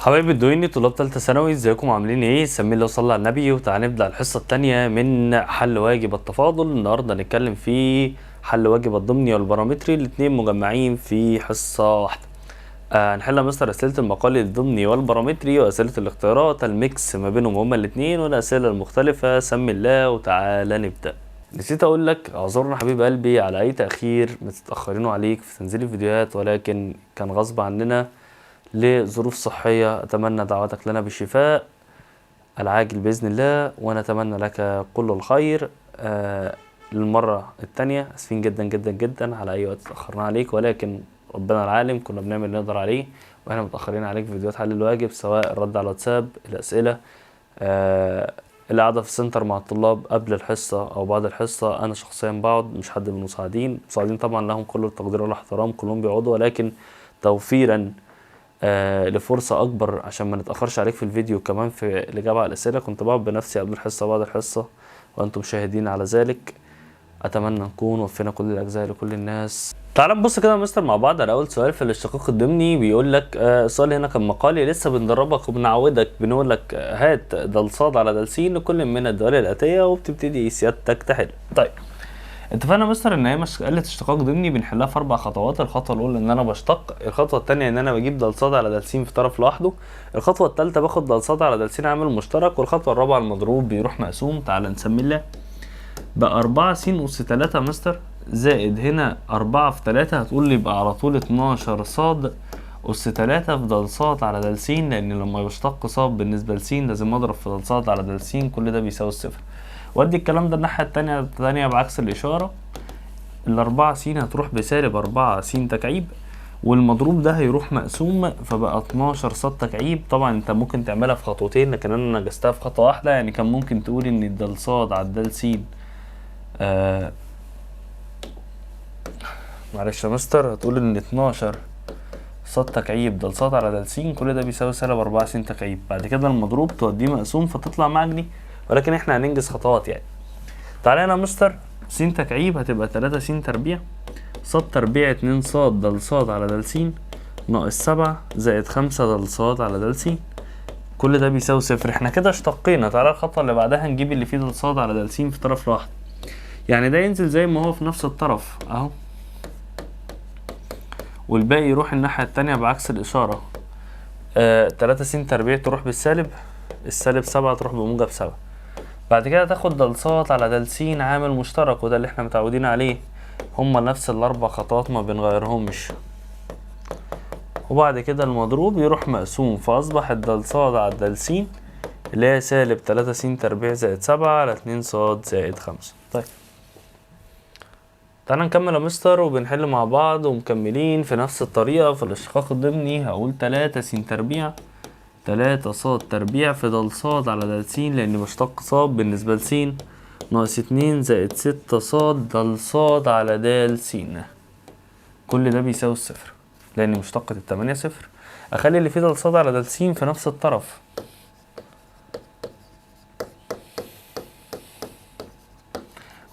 حبايبي الدويني طلاب ثالثة ثانوي، ازيكم عاملين ايه؟ سمي الله وصلى على النبي. وتعالى نبدا الحصة الثانية من حل واجب التفاضل. النهارده هنتكلم في حل واجب الضمني والبارامتري، الاثنين مجمعين في حصة واحدة. هنحل يا مستر اسئلة المقال الضمني والبارامتري واسئلة الاختيارات ال mix ما بينهم هما الاثنين والاسئلة المختلفة. سمي الله وتعالى نبدا. نسيت اقول لك اعذرنا حبيب قلبي على اي تاخير متاخرينه عليك في تنزيل الفيديوهات، ولكن كان غصب عننا لظروف صحية. أتمنى دعواتك لنا بالشفاء العاجل بإذن الله، ونتمنى لك كل الخير. للمرة التانية آسفين جدا جدا جدا على أي وقت تأخرنا عليك، ولكن ربنا العالم كنا بنعمل اللي نقدر عليه، وإحنا متأخرين عليك في فيديوهات حل الواجب، سواء الرد على الواتساب، الأسئلة، القعدة في السنتر مع الطلاب قبل الحصة أو بعد الحصة. أنا شخصيا بقعد، مش حد من المساعدين. المساعدين طبعا لهم كل التقدير والاحترام، كلهم بيقعدوا، ولكن توفيرا لفرصة أكبر عشان ما نتأخرش عليك في الفيديو كمان في الإجابة على الأسئلة، كنت بقعد بنفسي قبل الحصة وبعد الحصة، وأنتم شاهدين على ذلك. أتمنى نكون وفينا كل الأجزاء لكل الناس. تعال نبص كده يا مستر مع بعض على أول سؤال في الاشتقاق الضمني. بيقول لك السؤال هنا كان مقالي، لسه بندربك وبنعودك، بنقول لك هات دال صاد على دال س لكل من الدوال الآتية، وبتبتدي سيادتك تحل. طيب اتفقنا يا مستر ان هي مسألة اشتقاق ضمني بنحلها في 4 خطوات. الخطوة الأولى إن أنا بشتق، الخطوة الثانية إن أنا بجيب دال صاد على دال س في طرف لوحده، الخطوة الثالثة باخد دال صاد على دال س عامل مشترك، والخطوة الرابعة المضروب بيروح مقسوم. تعال نسمي الله. بقى 4 س أس 3 يا مستر زائد هنا 4 في 3، هتقول لي يبقى على طول 12 صاد أس 3 في دال صاد على دال س، لأن لما يشتق صاد بالنسبة لس لازم أضرب في دال صاد على دال س، كل ده بيساوي الصفر. وادي الكلام ده الناحية التانية بعكس الإشارة، الأربعة س هتروح بسالب 4 س تكعيب، والمضروب ده هيروح مقسوم، فبقى 12 ص تكعيب. طبعا انت ممكن تعملها في خطوتين، لكن انا نجزتها في خطوة واحدة. يعني كان ممكن تقول ان الدال صاد على الدال س، معلش يا مستر، هتقول ان 12 ص تكعيب دال صاد على دال س كل ده بيساوي سالب 4 س تكعيب. بعد كده المضروب توديه مقسوم فتطلع معاك دي، ولكن احنا هننجز خطوات يعني. تعالى هنا يا مستر، س تكعيب هتبقى 3 س تربيع ص تربيع 2 ص دال صاد على دال س ناقص 7 زائد 5 دال صاد على دال س، كل ده بيساوي صفر. احنا كده اشتقينا. تعالى الخطوة اللي بعدها نجيب اللي فيه دال صاد على دال س في طرف لوحده، يعني ده ينزل زي ما هو في نفس الطرف اهو، والباقي يروح الناحية التانية بعكس الإشارة. 3 س تربيع تروح بالسالب، السالب 7 تروح بموجب 7. بعد كده تاخد دال صاد على دال س عامل مشترك، وده اللي احنا متعودين عليه، هما نفس الأربع خطوات ما بنغيرهمش. وبعد كده المضروب يروح مقسوم، فأصبح الدال صاد على الدال س اللي هي سالب 3 س تربيع زائد 7 على 2 صاد زائد 5. طيب تعالى نكمل يا مستر، وبنحل مع بعض ومكملين في نفس الطريقة في الاشتقاق الضمني. هقول 3 س تربيع 3 صاد تربيع في دال صاد على دال س، لأني بشتق صاد بالنسبة لس، ناقص 2 زائد 6 صاد دال صاد على دال س، كل ده بيساوي الصفر لأن مشتقة التمانية صفر. أخلي اللي فيه دال صاد على دال س في نفس الطرف،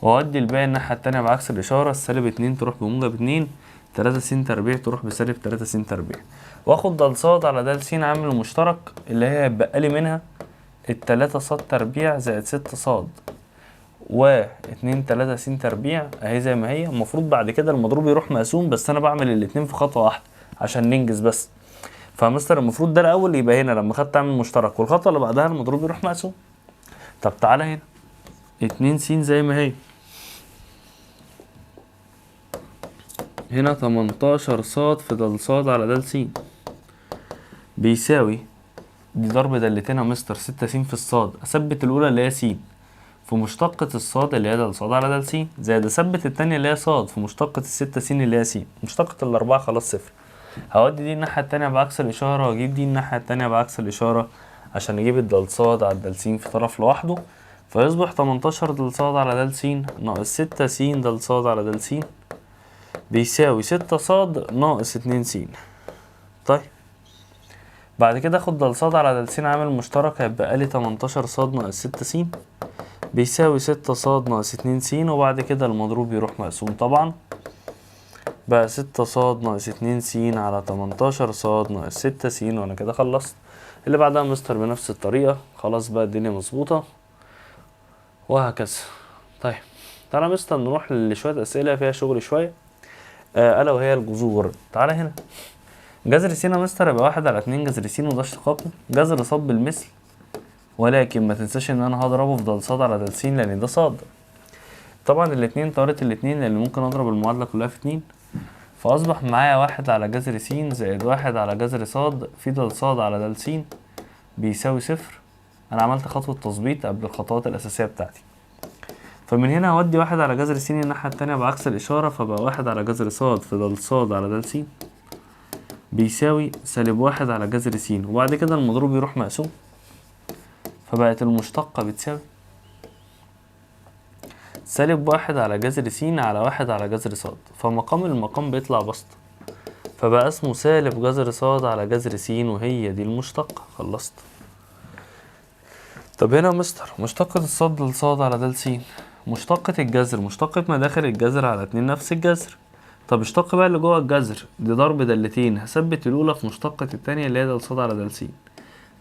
وأودي الباقي الناحية التانية بعكس الإشارة، السالب 2 تروح بموجب 2، 3 س تربيع تروح بسالب 3 س تربيع، واخد دال صاد على دال س عامل مشترك اللي هي هيتبقى لي منها التلاتة صاد تربيع زائد 6 صاد و 2 3 س تربيع اهي زي ما هي. المفروض بعد كده المضروب يروح مقسوم، بس انا بعمل الاتنين في خطوة واحدة عشان ننجز بس. فمستر المفروض ده الاول يبقى هنا لما خدت عامل مشترك، والخطوة اللي بعدها المضروب يروح مقسوم. طب تعالى هنا 2 س زي ما هي، هنا 18 صاد في دال صاد على دال س بيساوي دي ضرب دالتين يا مستر 6 س في الصاد، اثبت الاولى اللي هي س في مشتقة الصاد اللي هي دال صاد على دال س، زائد اثبت التانية اللي هي صاد في مشتقة الستة س اللي هي س، مشتقة الأربعة خلاص صفر. هودي دي الناحية التانية بعكس الإشارة، وأجيب دي الناحية التانية بعكس الإشارة عشان أجيب الدال صاد على الدال س في طرف لوحده، فيصبح 18 دال صاد على دال س ناقص 6 س دال صاد على دال س بيساوي 6 صاد ناقص 2 س. طيب بعد كده اخد دال صاد على دال س عامل مشترك، هيبقى لي 18 صاد ناقص 6 س بيساوي 6 صاد ناقص 2 س، وبعد كده المضروب يروح مقسوم طبعا، بقى 6 صاد ناقص 2 س على 18 صاد ناقص 6 س، وانا كده خلصت. اللي بعدها مستر بنفس الطريقة، خلاص بقى الدنيا مظبوطة وهكذا. طيب تعالى مستر نروح لشوية أسئلة فيها شغل شوية، ألا وهي الجذور. تعالى هنا جذر س يا مستر يبقى 1 على 2 جذر س، وده اشتقاقه جذر ص بالمثل، ولكن ما تنساش ان انا هضربه في د ص على د س لان ده ص. طبعا الاتنين طارت الاتنين لان ممكن اضرب المعادلة كلها في 2، فاصبح معايا 1 على جذر س زائد 1 على جذر ص في د ص على د س بيساوي 0. انا عملت خطوة تظبيط قبل الخطوات الاساسية بتاعتي، فمن هنا هودي 1 على جذر س الناحية التانية بعكس الاشارة، فبقى 1 على جذر ص في د ص على د س بيساوي سالب 1 على جذر س، وبعد كده المضروب يروح مقسوم، فبقت المشتقة بتساوي سالب 1 على جذر س على 1 على جذر ص، فمقام المقام بيطلع بسط، فبقى اسمه سالب جذر ص على جذر س، وهي دي المشتقة. خلصت. طب هنا مستر مشتقة الصاد للصاد على د س، مشتقة الجذر مشتقة ما داخل الجذر على 2 نفس الجذر. طب اشتق بقى اللي جوه الجذر، دي ضرب دالتين، هثبت الأولى في مشتقة التانية اللي هي د ص على د س،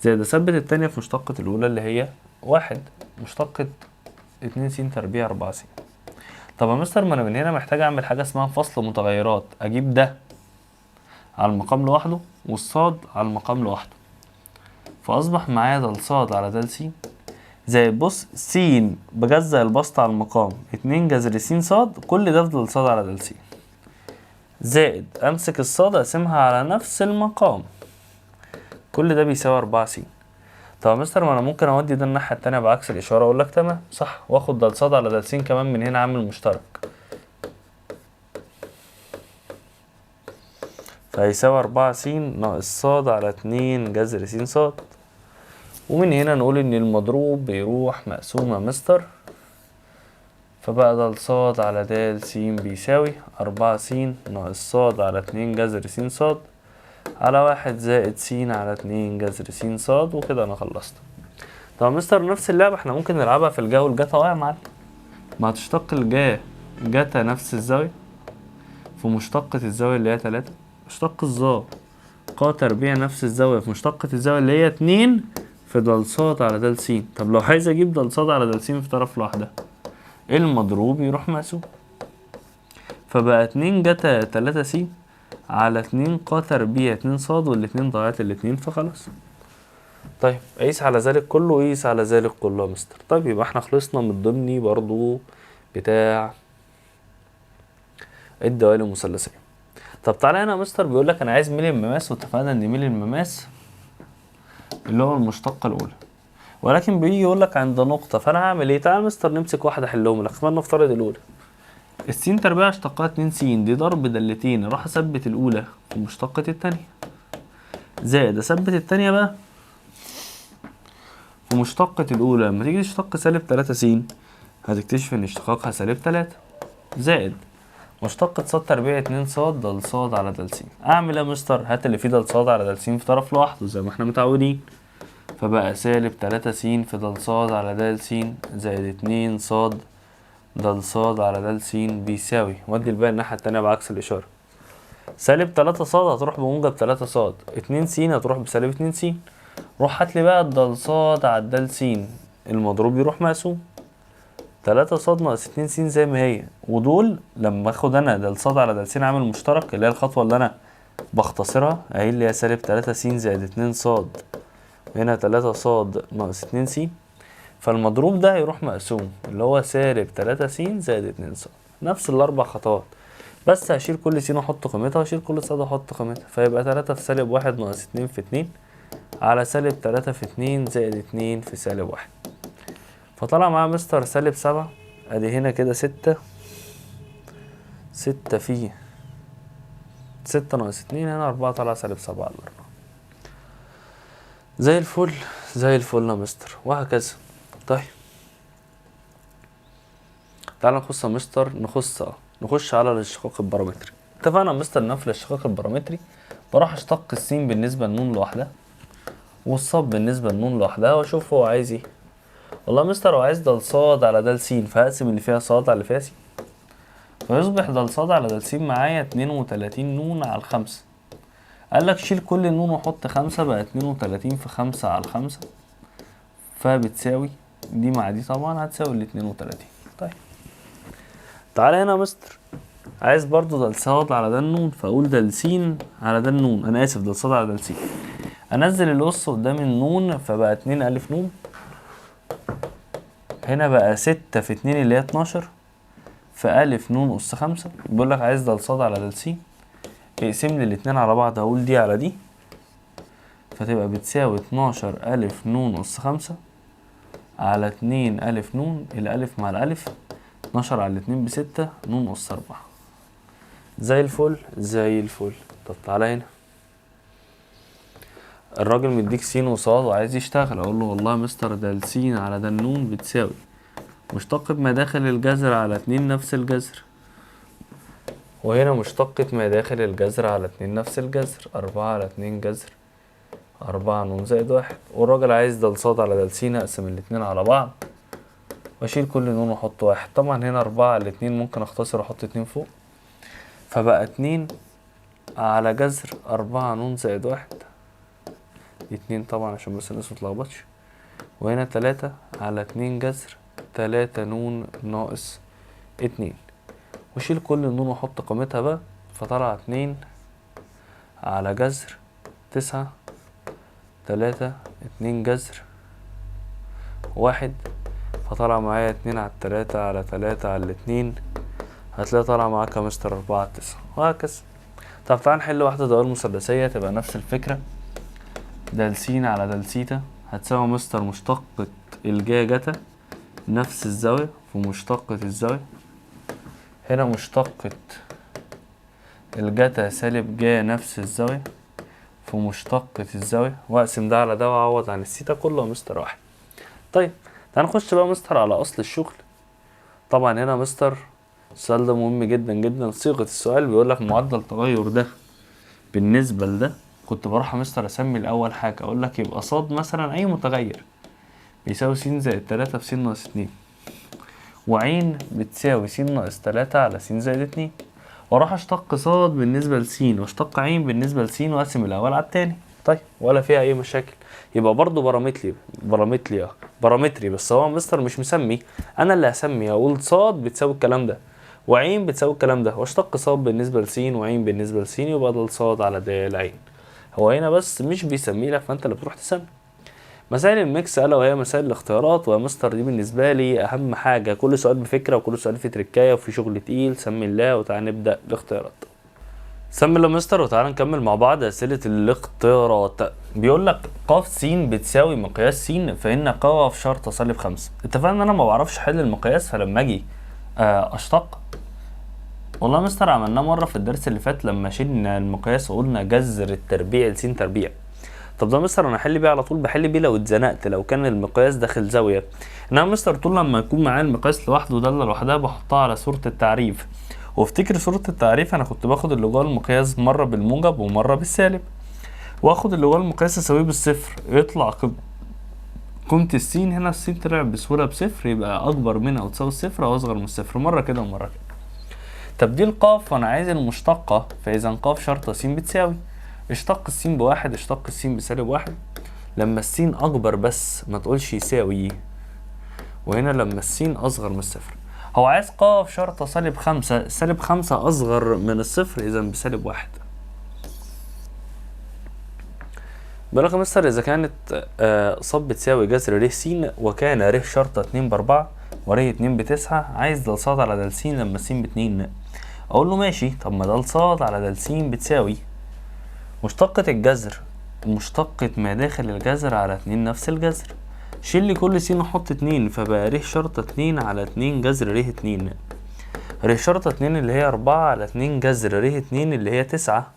زائد اثبت التانية في مشتقة الأولى اللي هي 1 مشتقة 2 س تربيع 4 س. طب يا مستر ما أنا من هنا محتاج أعمل حاجة اسمها فصل متغيرات، أجيب ده على المقام لوحده والصاد على المقام لوحده، فأصبح معايا د ص على د س زائد بص س بجزأ البسط على المقام 2 جذر س ص، كل ده في د ص على د س، زائد أمسك الصاد أقسمها على نفس المقام، كل ده بيساوي 4 س. طب يا مستر ما أنا ممكن أودي ده الناحية التانية بعكس الإشارة، أقول لك تمام صح، وآخد د ص على د س كمان من هنا عامل مشترك، فهيساوي 4 س ناقص ص على 2 جذر س ص. ومن هنا نقول إن المضروب بيروح مقسوم يا مستر، فبقى د ص على د س بيساوي 4 س ناقص ص على 2 جذر س ص على 1 زائد س على 2 جذر س ص، وكده أنا خلصت. طب يا مستر نفس اللعبة احنا ممكن نلعبها في الجا والجتا اهو يا معلم، ما هتشتق الجا جتا نفس الزاوية في مشتقة الزاوية اللي هي 3، اشتق الظا قا تربيع نفس الزاوية في مشتقة الزاوية اللي هي 2 في د ص على د س. طب لو عايز اجيب د ص على د س في طرف لوحدها، المضروب يروح مقسوم، فبقى 2 جتا 3 س على 2 قا تربيع 2 ص، والاتنين ضيعت الاتنين فخلاص. طيب قيس على ذلك كله، قيس على ذلك كله يا مستر. طيب يبقى احنا خلصنا من الضمني برضو بتاع الدوالي المثلثية. طب تعالى هنا يا مستر بيقول لك انا عايز ميل المماس، واتفقنا ان ميل المماس اللي هو المشتقة الأولى، ولكن بيجي يقول لك عند نقطة، فأنا هعمل إيه؟ تعالى يا مستر نمسك واحدة أحلهم لك. خلينا نفترض الأولى، السين تربيع اشتقاها 2 س، دي ضرب دالتين، اروح اثبت الأولى في مشتقة التانية، زائد اثبت التانية بقى في مشتقة الأولى. لما تيجي تشتق سالب 3 س هتكتشف إن اشتقاقها سالب 3، زائد مشتقة ص تربيع 2 ص د ص على د س. أعمل إيه يا مستر؟ هات اللي فيه د ص على د س في طرف لوحده زي ما احنا متعودين، فبقى سالب 3 س في د ص على د س زائد 2 ص د ص على د س بيساوي، ودي الباقي الناحية التانية بعكس الإشارة، سالب 3 ص هتروح بموجب 3 ص، 2 س هتروح بسالب 2 س، روح هات لي بقى د ص على د س، المضروب يروح مقسوم، 3 ص ناقص 2 س زي ما هي، ودول لما اخد انا د ص على د س عامل مشترك اللي هي الخطوة اللي انا بختصرها اهي، اللي هي سالب 3 س زائد 2 ص، هنا 3 ص ناقص 2 س، فالمضروب ده هيروح مقسوم اللي هو سالب 3 س زائد 2 ص، نفس الأربع خطوات، بس هشيل كل س وأحط قيمتها، وهشيل كل ص وأحط قيمتها، فيبقى 3 في سالب 1 ناقص 2 في 2 على سالب 3 في 2 زائد 2 في سالب 1، فطلع معايا مستر سالب 7، أدي هنا كده 6، 6 في 6 ناقص 2، هنا 4 طلع سالب 7 على 4. زي الفل زي الفل يا مستر، وهكذا. طيب تعالى نخش يا مستر، نخش على الاشتقاق البارامتري. اتفقنا يا مستر ان في الاشتقاق البارامتري بروح اشتق السين بالنسبه للنون لوحدها والصاد بالنسبه للنون لوحدها، واشوف هو عايز ايه. والله يا مستر هو عايز د ص على د س، فهقسم اللي فيها ص على اللي فيها س، فيصبح د ص على د س معايا 32 نون على 5. قال لك شيل كل نون وحط 5، بقى 32 في 5 على 5، فبتساوي دي مع دي طبعا هتساوي ال 32. طيب تعالى هنا يا مستر، عايز برضو د صاد على د نون، فاقول د س على د نون، انا اسف د صاد على د س، انزل الأس قدام النون فبقى 2 ألف نون، هنا بقى 6 في 2 اللي هي 12 في ألف نون أس 5. بيقول لك عايز د صاد على د س، اقسم لي الاتنين على بعض، هقول دي على دي، فتبقى بتساوي 12 ألف نون أس 5 على 2 ألف نون، الألف مع الألف، 12 على 2 ب6 نون أس 4. زي الفل زي الفل. طب تعالى هنا، الراجل مديك س وصاد وعايز يشتغل، اقول له والله يا مستر د س على د نون بتساوي مشتقة ما داخل الجذر على 2 نفس الجذر، وهنا مشتقة ما داخل الجذر على 2 نفس الجذر، 4 على 2 جذر 4 نون زائد 1. والراجل عايز د صاد على د س، اقسم الاتنين على بعض واشيل كل نون واحط 1. طبعا هنا 4 على 2 ممكن اختصر واحط 2 فوق، فبقى 2 على جذر 4 نون زائد 1، 2 طبعا عشان بس الناس متلخبطش، وهنا 3 على 2 جذر 3 نون ناقص 2، وشيل كل نون واحط قيمتها بقى، فطلع 2 على جذر 9 3 2 جذر 1، فطلع معايا 2 على 3 على 3 على 2، هتلاقي طالع معاك يا مستر 4 على 9، وهكذا. طب تعال نحل واحدة دوائر مثلثية تبقى نفس الفكرة. د س على د سيتا هتساوي مستر مشتقة الجا جتا نفس الزاوية في مشتقة الزاوية، هنا مشتقة الجتا سالب جا نفس الزاوية في مشتقة الزاوية، واقسم ده على ده واعوض عن السيتا كله مستر 1. طيب تعال نخش بقى مستر على أصل الشغل. طبعا هنا مستر السؤال ده مهم جدا جدا، صيغة السؤال بيقول لك معدل تغير ده بالنسبة لده، كنت بروح يا مستر اسمي الاول حاجة، اقول لك يبقى صاد مثلا اي متغير بيساوي س زائد 3 في س ناقص 2، وعين بتساوي س ناقص 3 على س زائد 2، واروح اشتق صاد بالنسبة لس واشتق عين بالنسبة لس واقسم الاول على التاني. طيب ولا فيها اي مشاكل، يبقى برضو بارامتري، بس هو مستر مش مسمي، انا اللي هسمي، هقول صاد بتساوي الكلام ده وعين بتساوي الكلام ده، واشتق صاد بالنسبة لس وعين بالنسبة لس، يبقى ده صاد على د العين. هو هنا بس مش بيسمي لك، فانت اللي بتروح تسمي. مسائل ال mix الا وهي مسائل الاختيارات، ويا مستر دي بالنسبة لي اهم حاجة، كل سؤال بفكره وكل سؤال فيه تركايه وفي شغل تقيل. سمي الله وتعالى نبدا الاختيارات. سمي الله مستر وتعالى نكمل مع بعض اسئلة الاختيارات. بيقول لك ق س بتساوي مقياس س، فان ق شرطه سالب 5. اتفقنا ان انا ما بعرفش احل المقياس، فلما اجي اشتق، والله يا مستر عملناه مرة في الدرس اللي فات لما شلنا المقياس وقلنا جذر التربيع لس تربيع. طب ده مستر انا احل بيه على طول، بحل بيه لو اتزنقت، لو كان المقياس داخل زاوية. انما مستر طول لما يكون معايا المقياس لوحده وداله لوحدها بحطها على صوره التعريف. وافتكر صوره التعريف انا كنت باخد اللي جوه المقياس مرة بالموجب ومرة بالسالب، واخد اللي جوه المقياس اساويه بالصفر، يطلع قيمة السين. هنا السين طلع بسهولة بصفر، يبقى اكبر من او تساوي الصفر او اصغر من الصفر، مرة كده ومرة كده. طب دي القاف وانا عايز المشتقه، فاذا قاف شرطه س بتساوي اشتق السين بواحد اشتق السين بسالب 1، لما السين اكبر بس ما تقولش يساوي، وهنا لما السين اصغر من الصفر. هو عايز قاف شرطه سالب 5، سالب 5 اصغر من الصفر، اذا بسالب 1. بلغ مستر اذا كانت ص بتساوي جذر ر س، وكان ر شرطه 2 ب4 ور 2 ب9، عايز د ص على د س لما س ب2. اقول له ماشي، طب ما د ص على د س بتساوي مشتقة الجذر مشتقة ما داخل الجذر على 2 نفس الجذر، شيل لي كل س وحط 2، فبقى ر شرطة 2 على 2 جذر ر 2، ر شرطة 2 اللي هي 4 على 2 جذر ر 2 اللي هي 9.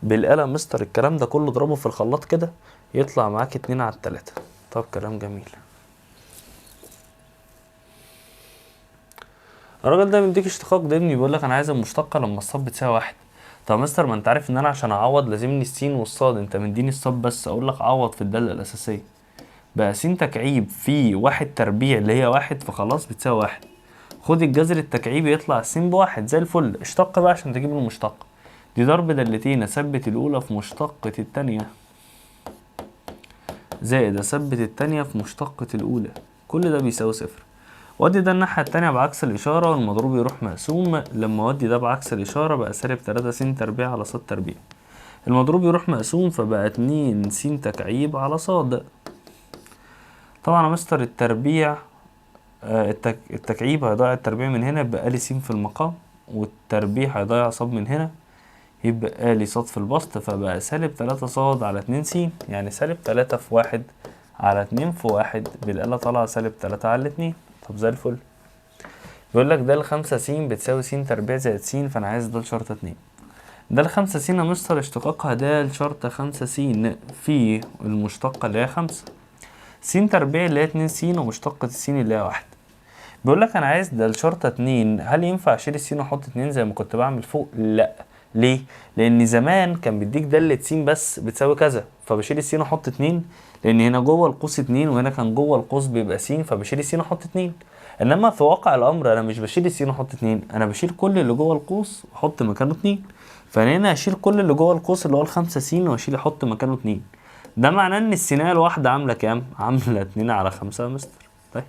بالآلة مستر الكلام ده كله اضربه في الخلاط كده يطلع معاك 2 على 3. طب كلام جميل. الراجل ده مديك اشتقاق ضمني، بيقول لك انا عايز المشتقة لما الصاد بتساوي 1. طب مستر ما انت عارف ان انا عشان اعوض لازمني السين والصاد، انت مديني الصاد بس، اقول لك عوض في الدالة الاساسية، بقى س تكعيب في 1 تربيع اللي هي 1، فخلاص بتساوي 1. خد الجذر التكعيبي يطلع س ب1 زي الفل. اشتق بقى عشان تجيب المشتقة، دي ضرب دالتين، اثبت الاولى في مشتقة التانية زائد اثبت التانية في مشتقة الاولى، كل ده بيساوي صفر. وادي ده الناحية التانية بعكس الإشارة، والمضروب يروح مقسوم. لما اودي ده بعكس الإشارة بقى سالب 3 س تربيع على ص تربيع، المضروب يروح مقسوم فبقى 2 س تكعيب على ص. طبعا يا مستر التربيع، التكعيب هيضيع التربيع من هنا، يبقى لي س في المقام، والتربيع هيضيع ص من هنا، يبقى لي ص في البسط، فبقى سالب 3 ص على 2 س، يعني سالب 3 في 1 على 2 في 1، بالآلة طالعة سالب 3 على 2. طب زي الفل. بيقول لك ده الخمسة س بتساوي س تربيع زائد س، فأنا عايز ده شرطة 2. ده الخمسة س يا مستر اشتقاقها د شرطة 5 س في المشتقة اللي هي 5، س تربيع اللي هي 2 س، ومشتقة الس اللي هي 1. بيقول لك أنا عايز د شرطة 2، هل ينفع أشيل الس وأحط 2 زي ما كنت بعمل فوق؟ لأ. ليه؟ لأن زمان كان بيديك دالة س بس بتساوي كذا، فبشيل الس وأحط 2، لأن هنا جوه القوس 2 وهنا كان جوه القوس بيبقى س، فبشيل الس وأحط 2. إنما في واقع الأمر أنا مش بشيل الس وأحط 2، أنا بشيل كل اللي جوه القوس وأحط مكانه 2. فأنا هنا هشيل كل اللي جوه القوس اللي هو الخمسة س وأشيل أحط مكانه 2. ده معناه إن السيناية الواحدة عاملة كام؟ عاملة 2 على 5 يا مستر. طيب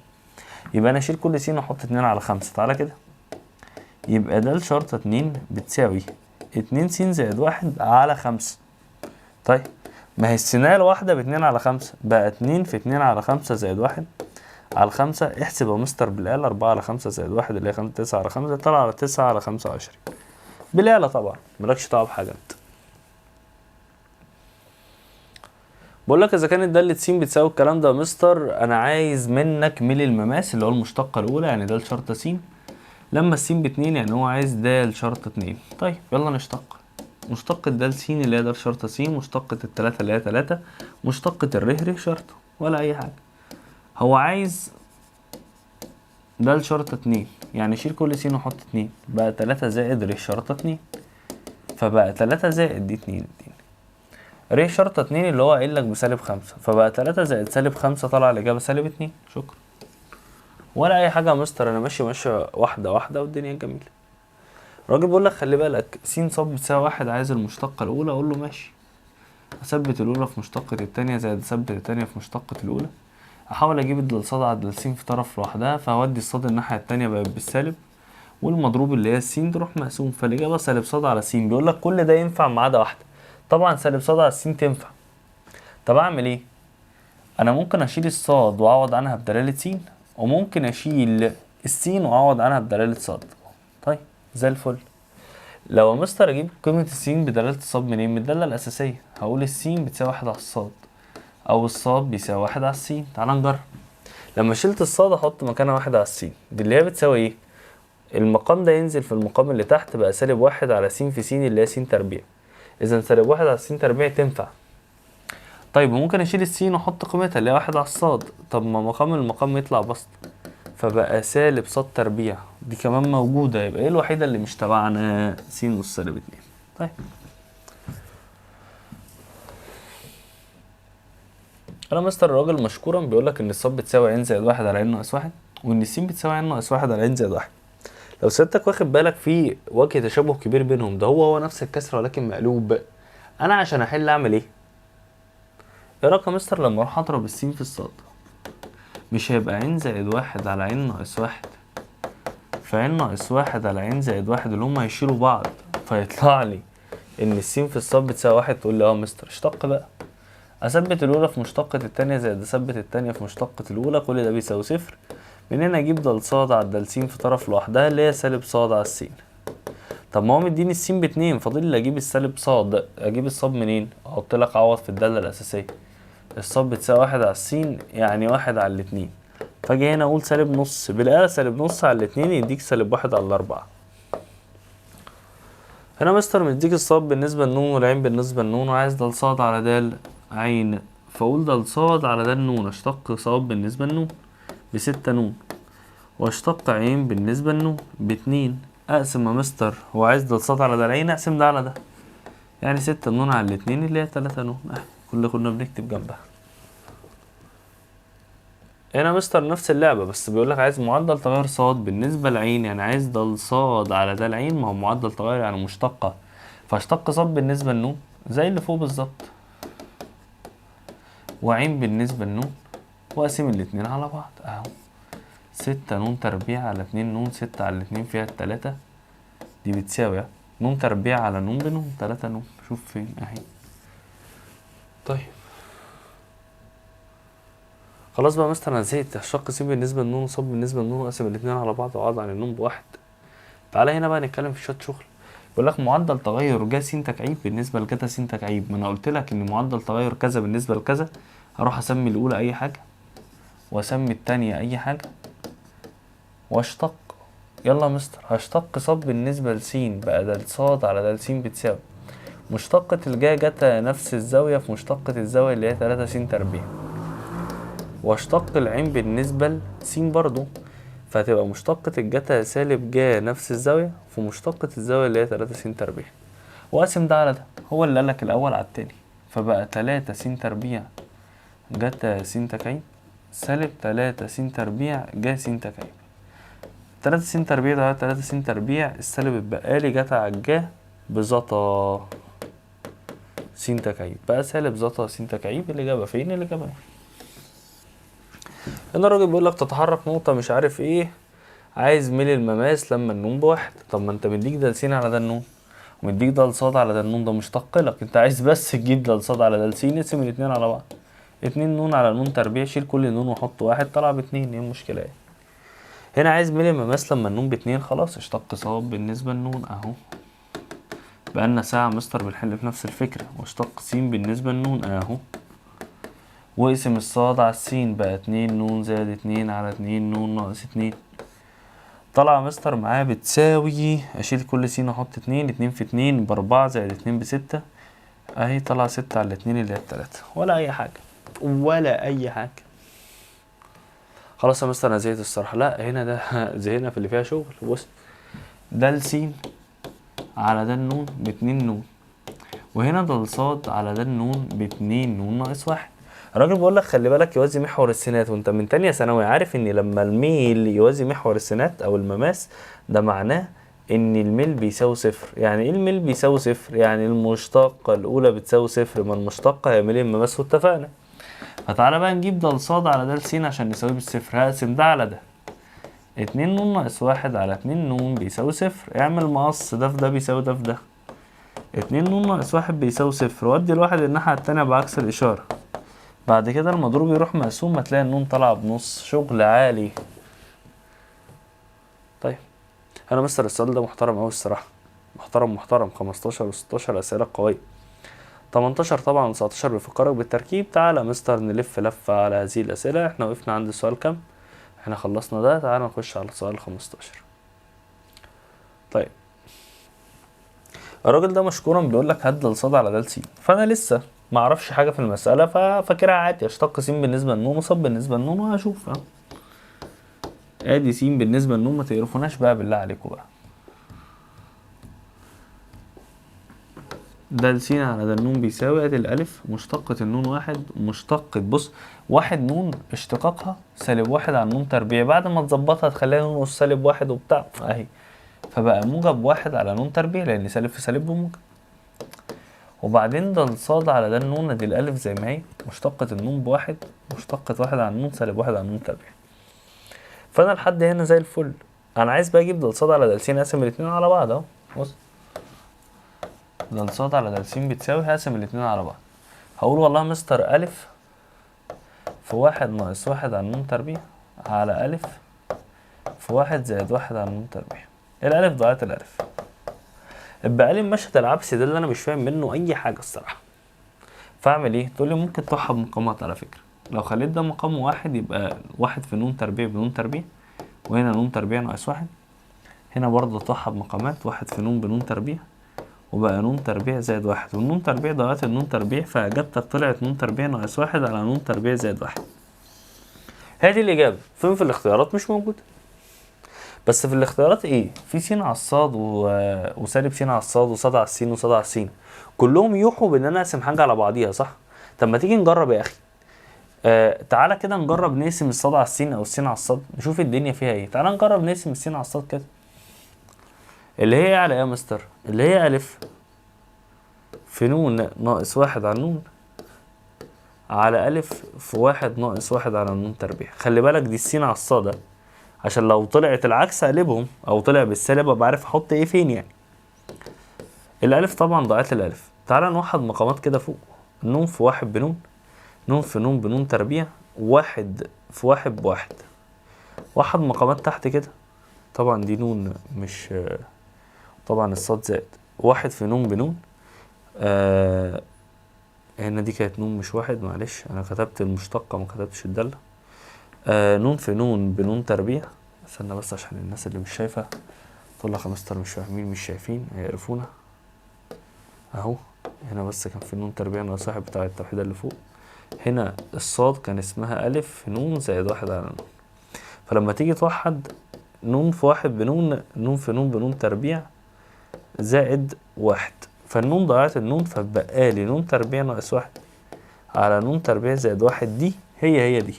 يبقى أنا أشيل كل س وأحط 2 على 5. تعالى كده، يبقى د شرطة 2 بتساوي 2 س زائد 1 على 5. طيب ما هي السيناية الواحدة باتنين على 5، بقى 2 في 2 على 5 زائد 1 على 5. احسب يا مستر بالآلة، 4 على 5 زائد 1 اللي هي 9 على 5، طلع على 9 على 25 بالآلة طبعا، مالكش دعوة بحاجة انت. بقول لك إذا كانت دالة س بتساوي الكلام ده يا مستر، أنا عايز منك ميل المماس اللي هو المشتقة الأولى، يعني د شرطة س لما الس باتنين، يعني هو عايز د شرطة 2. طيب يلا نشتق. مشتقة د س اللي هي د شرطة س، مشتقة التلاتة اللي هي 3، مشتقة الره ره شرطة، ولا أي حاجة. هو عايز د شرطة 2، يعني شيل كل س وحط 2، بقى 3 زائد ر شرطة 2، فبقى 3 زائد دي 2 2 ر شرطة 2 اللي هو قايل لك بسالب 5، فبقى 3 زائد سالب 5 طلع الإجابة سالب 2. شكرا. ولا أي حاجة يا مستر، أنا ماشي ماشية واحدة واحدة والدنيا جميلة. الراجل بيقول لك خلي بالك س ص بتساوي 1، عايز المشتقة الأولى، أقول له ماشي، أثبت الأولى في مشتقة التانية زائد أثبت التانية في مشتقة الأولى، أحاول أجيب الدال ص على الدال س في طرف لوحدها، فهودي الصاد الناحية التانية بقت بالسالب، والمضروب اللي هي السين تروح مقسوم، فالإجابة سالب ص على س. بيقول لك كل ده ينفع ما عدا واحدة، طبعا سالب ص على السين تنفع. طب أعمل إيه؟ أنا ممكن أشيل الصاد وأعوض عنها بدلالة س، وممكن أشيل السين وأعوض عنها بدلالة صاد. طيب زي الفل. لو يا مستر أجيب قيمة السين بدلالة الصاد منين؟ من الدالة الأساسية، هقول السين بتساوي 1 على الصاد، أو الصاد بيساوي 1 على السين. تعال نجرب. لما شلت الصاد أحط مكانها 1 على السين، دي اللي هي بتساوي إيه؟ المقام ده ينزل في المقام اللي تحت، بقى سالب 1 على س في س اللي هي س تربيع، إذا سالب 1 على س تربيع تنفع. طيب وممكن أشيل السين وأحط قيمتها اللي هي 1 على الصاد، طب ما مقام المقام يطلع بسط، فبقى سالب صاد تربيع، دي كمان موجودة، يبقى إيه الوحيدة اللي مش تبعنا؟ س أس سالب 2. طيب أنا مستر الراجل مشكورا بيقول لك إن الصاد بتساوي عين زائد 1 على عين ناقص 1، وإن السين بتساوي عين ناقص 1 على عين زائد 1. لو سيادتك واخد بالك في وجه تشابه كبير بينهم، ده هو نفس الكسر ولكن مقلوب. أنا عشان أحل أعمل إيه؟ إيه رأيك يا مستر لما أروح أضرب السين في الصاد؟ مش هيبقى عين زائد 1 على عين ناقص 1 فعين ناقص 1 على عين زائد 1 اللي هما هيشيلوا بعض، فيطلع لي إن السين في الصاد بتساوي 1. تقول لي أه مستر اشتق بقى، أثبت الأولى في مشتقة التانية زائد أثبت التانية في مشتقة الأولى، كل ده بيساوي صفر. من هنا أجيب د ص على د س في طرف لوحدها اللي هي سالب ص على السين. طب ما هو مديني السين باتنين، فاضل لي أجيب السالب ص، أجيب الصاد منين؟ أحط لك عوض في الدالة الأساسية، الصاد بتساوي 1 على السين يعني 1 على الاتنين، فاجي هنا أقول سالب نص، بالآلة سالب نص على الاتنين يديك سالب 1 على 4. هنا مستر مديك الصاد بالنسبة للنون والعين بالنسبة للنون، وعايز د ص على د عين، فأقول د ص على د نون، أشتق صاد بالنسبة للنون ب6 نون، وأشتق عين بالنسبة للنون ب2، أقسم يا مستر هو عايز د ص على د عين، أقسم ده على ده، يعني 6 نون على الاتنين اللي هي 3 نون، كل كنا بنكتب جنبها. هنا مستر نفس اللعبة، بس بيقولك عايز معدل تغير صاد بالنسبة لعين، يعني عايز د ص على د العين، ما هو معدل تغير يعني مشتقة فاشتق صاد بالنسبة لنون زي اللي فوق بالظبط، وعين بالنسبة لنون، واقسم الاتنين على بعض اهو. 6 نون تربيع على 2 نون، 6 على 2 فيها التلاتة، دي بتساوي نون تربيع على نون بنون، 3 نون. شوف فين اهي. طيب خلاص بقى مستر انا زهقت، اشتق س بالنسبة لنون وصاد بالنسبة لنون واقسم الاتنين على بعض واقعد عن النون بواحد. تعالى هنا بقى نتكلم في شوية شغل. بيقول لك معدل تغير جا س تكعيب بالنسبة لجتا س تكعيب. ما انا قلت لك ان معدل تغير كذا بالنسبة لكذا، هروح اسمي الاولى اي حاجة واسمي التانية اي حاجة واشتق. يلا يا مستر هشتق صاد بالنسبة لس، بقى د صاد على د س بتساوي مشتقة الجا جتا نفس الزاوية في مشتقة الزاوية اللي هي 3 س تربيع، واشتق العين بالنسبة لس برضو، فهتبقى مشتقة الجتا سالب جا نفس الزاوية في مشتقة الزاوية اللي هي 3 س تربيع، واقسم ده على ده، هو اللي قالك الأول على التاني، فبقى 3 س تربيع جتا س تكعيب سالب 3 س تربيع جا س تكعيب. 3 س تربيع ده 3 س تربيع، السالب اتبقالي جتا على الجا بزتا س تكعيب، بقى سالب زتا س تكعيب. الإجابة فين؟ الإجابة هنا. هنا الراجل بيقول لك تتحرك نقطة مش عارف ايه، عايز ميل المماس لما النون بواحد. طب ما انت مديك د س على د النون ومديك د ص على د النون، ده مشتق لك، انت عايز بس تجيب د ص على د س، نقسم الاتنين على بعض، 2 نون على نون تربيع، شيل كل نون وحط واحد، طلع باتنين، ايه المشكلة ايه؟ هنا عايز ميل المماس لما النون باتنين، خلاص اشتق ص بالنسبة للنون اهو، بقالنا ساعة مستر بنحل في نفس الفكرة، واشتق س بالنسبة للنون اهو، واقسم الصاد على السين، بقى 2 نون زائد 2 على 2 نون ناقص 2، طلع مستر معايا بتساوي، اشيل كل س واحط 2، 2 في 2 ب4 زائد 2 ب6 اهي، طلع 6 على 2 اللي هي ب3، ولا اي حاجة ولا اي حاجة. خلاص يا مستر انا زهقت الصراحة. لا هنا ده زهقنا في اللي فيها شغل. بص ده السين على ده النون باتنين نون، وهنا ده الصاد على ده النون باتنين نون ناقص واحد. الراجل بيقول لك خلي بالك يوازي محور السينات، وانت من تانية ثانوي عارف ان لما الميل يوازي محور السينات او المماس ده معناه ان الميل بيساوي صفر. يعني ايه الميل بيساوي صفر؟ يعني المشتقة الاولى بتساوي صفر، ما المشتقة هي ميل المماس واتفقنا. فتعالى بقى نجيب د صاد على د س عشان نساويه بالصفر. هقسم ده على ده، 2 نون ناقص 1 على 2 نون بيساوي صفر. اعمل مقص، ده في ده بيساوي ده في ده، 2 نون ناقص 1 بيساوي صفر، ودي الواحد الناحية التانية بعكس الإشارة. بعد كده المضروب يروح مقسوم، ما تلاقي النون طالعة بنص. شغل عالي. طيب أنا مستر السؤال ده محترم أوي الصراحة، محترم محترم. 15 و16 أسئلة قوية، 18 طبعا و19 بيفكرك بالتركيب. تعالى مستر نلف لفة على هذه الأسئلة. احنا وقفنا عند السؤال كام؟ احنا خلصنا ده، تعالى نخش على السؤال 15. طيب الراجل ده مشكورا بيقول لك هات د صاد على د س، فانا لسه ما اعرفش حاجة في المسالة، ففاكرها عادي، اشتق س بالنسبة للنون وصاد بالنسبة للنون وهشوف. ادي س بالنسبة للنون، ما تقرفوناش بقى بالله عليكم بقى. د س على د النون بيساوي ادي الالف مشتقة النون واحد مشتقة، بص واحد نون اشتقاقها سالب واحد على النون تربيع، بعد ما تظبطها تخليها نون أس سالب واحد وبتاع اهي، فبقى موجب واحد على نون تربيع لان سالب في سالب بموجب. وبعدين د صاد على د النون ادي الالف زي ما هي مشتقة النون بواحد مشتقة واحد على النون سالب واحد على النون تربيع. فانا لحد هنا زي الفل. انا عايز بقى اجيب د صاد على د س، اقسم الاتنين على بعض اهو. بص د صاد على د س بتساوي، هقسم الاتنين على بعض، هقول والله مستر ألف في واحد ناقص واحد على النون تربيع على ألف في واحد زائد واحد على النون تربيع. الألف ضاعت الألف. اتبقى لي المشهد العبثي ده اللي أنا مش فاهم منه أي حاجة الصراحة. فأعمل إيه؟ تقول لي ممكن توحد مقامات على فكرة، لو خليت ده مقام واحد يبقى واحد في نون تربيع بنون تربيع، وهنا نون تربيع ناقص واحد، هنا برضه توحد مقامات واحد في نون بنون تربيع، وبقى نون تربيع زائد واحد، والنون تربيع ضاعت النون تربيع، فإجابتك طلعت نون تربيع ناقص واحد على نون تربيع زائد واحد. هذه الإجابة. فين في الاختيارات؟ مش موجودة. بس في الاختيارات إيه؟ في س على الصاد وسالب س على الصاد وصاد على السين وصاد على السين، كلهم يوحوا بإن أنا أقسم حاجة على بعضيها صح؟ طب ما تيجي نجرب يا أخي. تعالى كده نجرب نقسم الصاد على السين أو السين على الصاد، نشوف الدنيا فيها إيه. تعالى نجرب نقسم السين على الصاد كده، اللي هي على إيه يا مستر؟ اللي هي ألف في نون ناقص 1 على النون على ألف في 1 ناقص 1 على النون تربيع. خلي بالك دي السين على الصاد، عشان لو طلعت العكس اقلبهم، او طلع بالسالب ابقى عارف احط ايه فين يعني. الالف طبعا ضاعت الالف. تعالى نوحد مقامات كده فوق، نون في 1 بنون، نون في نون بنون تربيع، 1 في 1 بواحد. وحد مقامات تحت كده، طبعا دي نون مش، طبعا الصاد زائد 1 في نون بنون، هنا دي كانت نون مش 1، معلش انا كتبت المشتقة ما كتبتش الدالة. نون في نون بنون تربيع، استنى بس عشان الناس اللي مش شايفة تقول لك يا مستر مش فاهمين مش شايفين هيقرفونا اهو. هنا بس كان في نون تربيع ناقص 1 بتاع التوحيدة اللي فوق، هنا الصاد كان اسمها ألف في نون زائد 1 على نون، فلما تيجي توحد نون في 1 بنون، نون في نون بنون تربيع زائد 1، فالنون ضيعت النون، فبقى لي نون تربيع ناقص 1 على نون تربيع زائد 1، دي هي هي دي،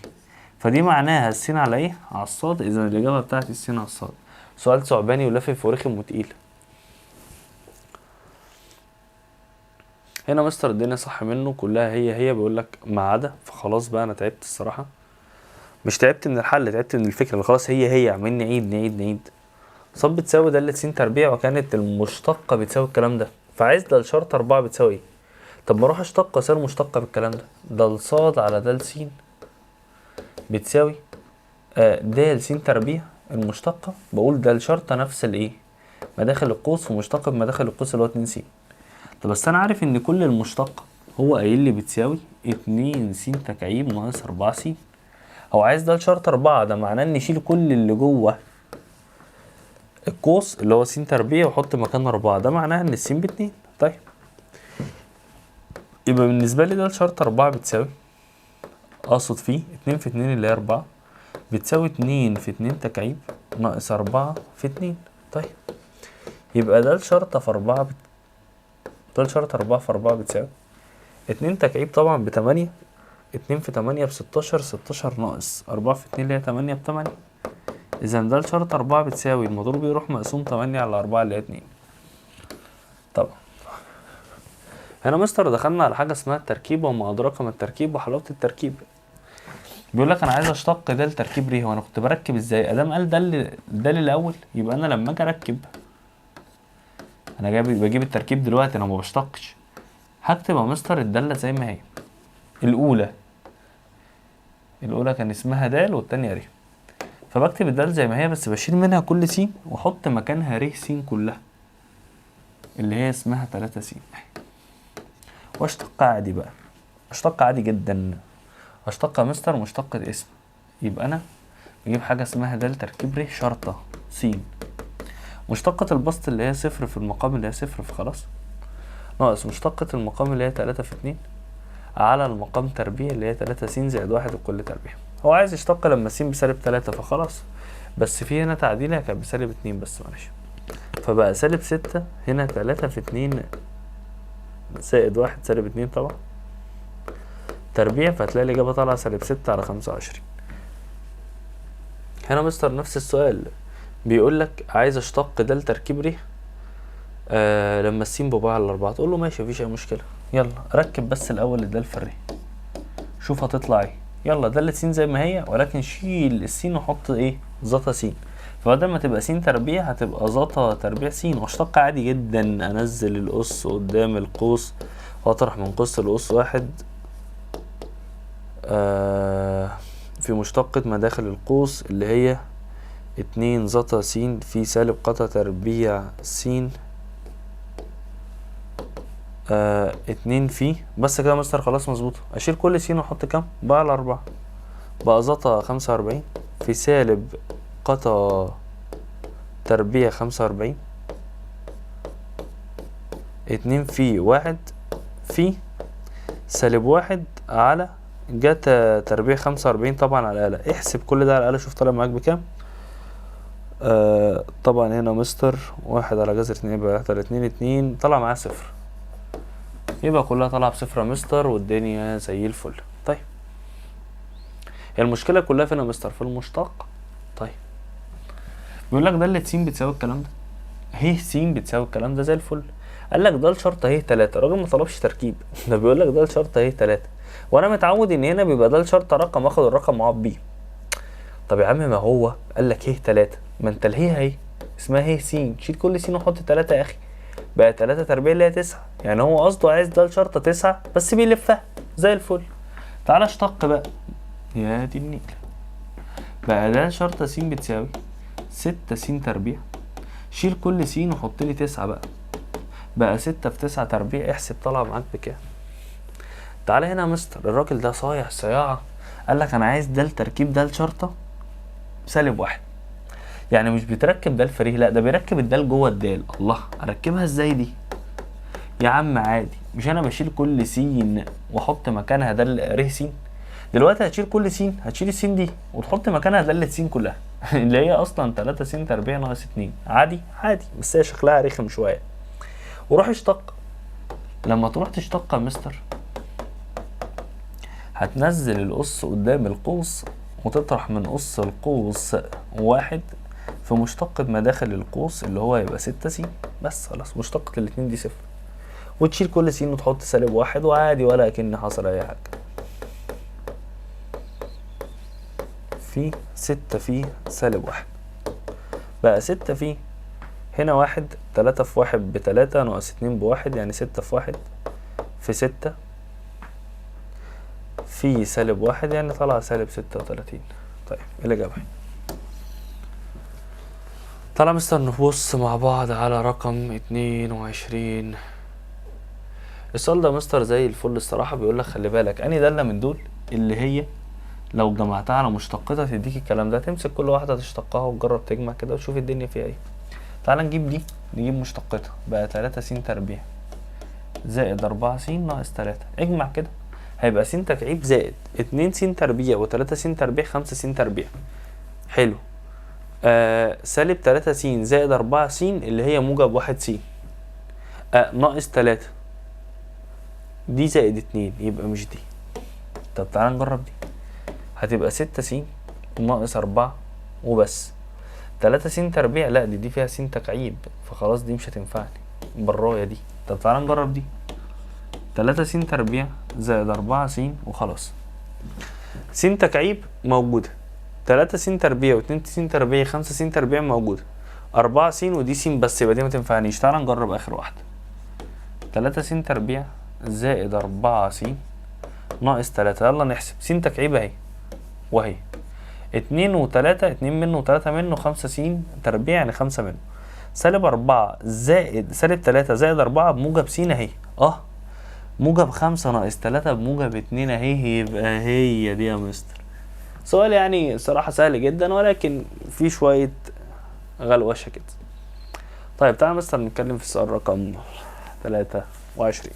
فدي معناها السين على ايه؟ على الصاد. اذا الاجابه بتاعتي السين على الصاد. سؤال ثعباني ولافف ورخم وتقيل. هنا مستر الدنيا صح منه كلها هي هي، بيقول لك ما عدا، فخلاص بقى انا تعبت الصراحه، مش تعبت من الحل، تعبت من الفكره اللي خلاص هي هي، عمالين نعيد نعيد نعيد. ص بتساوي دالة س تربيع، وكانت المشتقة بتساوي الكلام ده، فعايز دال شرط 4 بتساوي ايه؟ طب ما اروح اشتق اسال مشتقة بالكلام ده، دال ص على دال س بتساوي دال س تربيع المشتقة، بقول دال شرطة نفس الايه؟ مداخل القوس ومشتقة بمداخل القوس اللي هو 2 س. طب بس انا عارف ان كل المشتقة هو قايل لي بتساوي 2 س تكعيب ناقص 4 س، هو عايز دال شرط 4، ده معناه ان يشيل كل اللي جوه القوس اللي هو س تربيع وحط مكانه 4، ده معناه ان الس ب2. طيب يبقى بالنسبة لي ده شرط 4 بتساوي، اقصد فيه 2 في 2 اللي هي 4 بتساوي 2 في 2 تكعيب ناقص 4 في 2. طيب يبقى ده الشرطة في 4 ده الشرط 4 في 4 بتساوي 2 تكعيب طبعا ب8، 2 في 8 ب16، 16 ناقص 4 في 2 اللي هي 8 ب8. إذا ده الشرط 4 بتساوي المضروب يروح مقسوم 8 على 4 اللي هي 2. طبعا هنا مستر دخلنا على حاجة اسمها التركيب، وما أدراك ما التركيب وحلاوة التركيب. بيقول لك أنا عايز أشتق ده لتركيب ر، هو أنا كنت بركب إزاي؟ أدام قال ده الأول، يبقى أنا لما أجي أركب، أنا جاي بجيب التركيب دلوقتي، أنا ما بشتقش، هكتب يا مستر الدالة زي ما هي. الأولى كان اسمها دال والتانية ر، فبكتب الدال زي ما هي بس بشيل منها كل س واحط مكانها ر س كلها اللي هي اسمها 3 س، واشتق عادي بقى، اشتق عادي جدا، اشتق مستر مشتقة اسم، يبقى انا بجيب حاجة اسمها دال تركيب ر شرطة س، مشتقة البسط اللي هي 0 في المقام اللي هي 0 فخلاص، ناقص مشتقة المقام اللي هي 3 في 2 على المقام تربيع اللي هي 3 س زائد 1 الكل تربيع. هو عايز يشتق لما س بسالب 3 فخلاص، بس في هنا تعديلها كانت بسالب 2 بس معلش، فبقى سالب 6 هنا 3 في 2 زائد 1 سالب 2 طبعا تربيع، فهتلاقي الإجابة طالعة سالب 6 على 25. هنا مستر نفس السؤال بيقول لك عايز اشتق ده لتركيب ر لما السين بباع على 4، تقول له ماشي مفيش أي مشكلة، يلا ركب بس الأول الدال في الر شوف هتطلع ايه، يلا دالة س زي ما هي ولكن شيل السين وحط ايه؟ ظتا س، فبدل ما تبقى س تربيع هتبقى ظتا تربيع س، واشتق عادي جدا، انزل الأس قدام القوس واطرح من قوس الأس 1 في مشتقة مداخل القوس اللي هي 2 ظتا س في سالب قتا تربيع س 2 في بس كده يا مستر خلاص مظبوطة. اشيل كل س واحط كام؟ بقى على 4، بقى ظتا 45 في سالب قتا تربيع 45 2 في 1 في سالب 1 على جتا تربيع 45 طبعا على الآلة. احسب كل ده على الآلة شوف طالع معاك بكام. طبعا هنا مستر 1 على جذر 2 يبقى 1 على 2 2 طلع معاه 0، يبقى كلها طالعة بصفر يا مستر والدنيا زي الفل. طيب هي المشكلة كلها فين يا مستر؟ في المشتق. طيب بيقول لك دالة س بتساوي الكلام ده، هي س بتساوي الكلام ده زي الفل. قال لك د شرطه ه 3، الراجل ما طلبش تركيب، ده بيقول لك د شرطه ه 3، وانا متعود ان هنا بيبقى د شرطه رقم، اخد الرقم معاه بيه. طب يا عم ما هو قال لك ه 3، ما انت الهي اهي اسمها ه س، شيل كل س وحط 3 يا اخي، بقى 3 تربيع اللي هي 9، يعني هو قصده عايز د شرطه 9 بس بيلفها زي الفل. تعالى اشتق بقى، يا دي النيل، بقى د شرطه س بتساوي 6 س تربيع، شيل كل س وحط لي 9 بقى، بقى 6 في 9 تربيع، احسب طالعه معاك بكام. تعالى هنا يا مستر، الراجل ده صايع صياعه، قال لك انا عايز د تركيب د شرطه سالب 1، يعني مش بتركب د فريه، لا ده بيركب الدال جوه الدال. الله، اركبها ازاي دي يا عم؟ عادي، مش انا بشيل كل س واحط مكانها د ر س، دلوقتي هتشيل كل س، هتشيل الس دي وتحط مكانها د س كلها اللي هي اصلا 3 س تربيع ناقص 2، عادي عادي، بس هي شكلها رخم شوية. وروح اشتق، لما تروح تشتق يا مستر هتنزل القص قدام القوس وتطرح من قص القوس 1 في مشتقة مداخل القوس اللي هو يبقى 6 س بس، خلاص مشتقة الاتنين دي 0، وتشيل كل س وتحط سالب 1 وعادي ولا كأن حصل أي حاجة. في 6 في سالب 1، بقى 6 في هنا 1، 3 في 1 ب3 ناقص 2 ب1، يعني 6 في 1 في 6 في سالب 1، يعني طلع سالب 36. طيب الإجابة. تعالى مستر نبص مع بعض على رقم 22. السؤال ده مستر زي الفل الصراحة، بيقول لك خلي بالك أنهي دالة من دول اللي هي لو جمعتها على مشتقتها تديك الكلام ده، تمسك كل واحدة تشتقها وتجرب تجمع كده وتشوف الدنيا فيها ايه. تعالى نجيب دي، نجيب مشتقتها، بقى 3 س تربيع زائد 4 س ناقص 3، اجمع كده هيبقى س تكعيب زائد 2 س تربيع و3 س تربيع 5 س تربيع. حلو، سالب 3 س زائد 4 س اللي هي موجب 1 س، ناقص 3 دي زائد 2 يبقى مش دي. طب تعالى نجرب دي، هتبقى 6 س ناقص 4 وبس، 3 س تربيع، لا دي فيها س تكعيب فخلاص دي مش هتنفعني برايه دي. طب تعالى نجرب دي، 3 س تربيع زائد 4 س وخلاص، س تكعيب موجودة، 3 س تربيع و2 س تربيع 5 س تربيع موجودة، 4 س ودي س بس يبقى دي ما تنفعنيش. تعالى نجرب آخر واحدة، 3 س تربيع زائد 4 س ناقص 3، يلا نحسب، س تكعيب اهي وهي 2 و3، 2 منه و3 منه، 5 س تربيع يعني 5 منه، سالب 4 زائد سالب 3 زائد 4 بموجب س اهي، موجب 5 ناقص 3 بموجب 2 اهي، يبقى هي دي يا مستر. سؤال يعني صراحة سهل جدا ولكن في شوية غلوشة كده. طيب تعالى مستر نتكلم في السؤال رقم 23.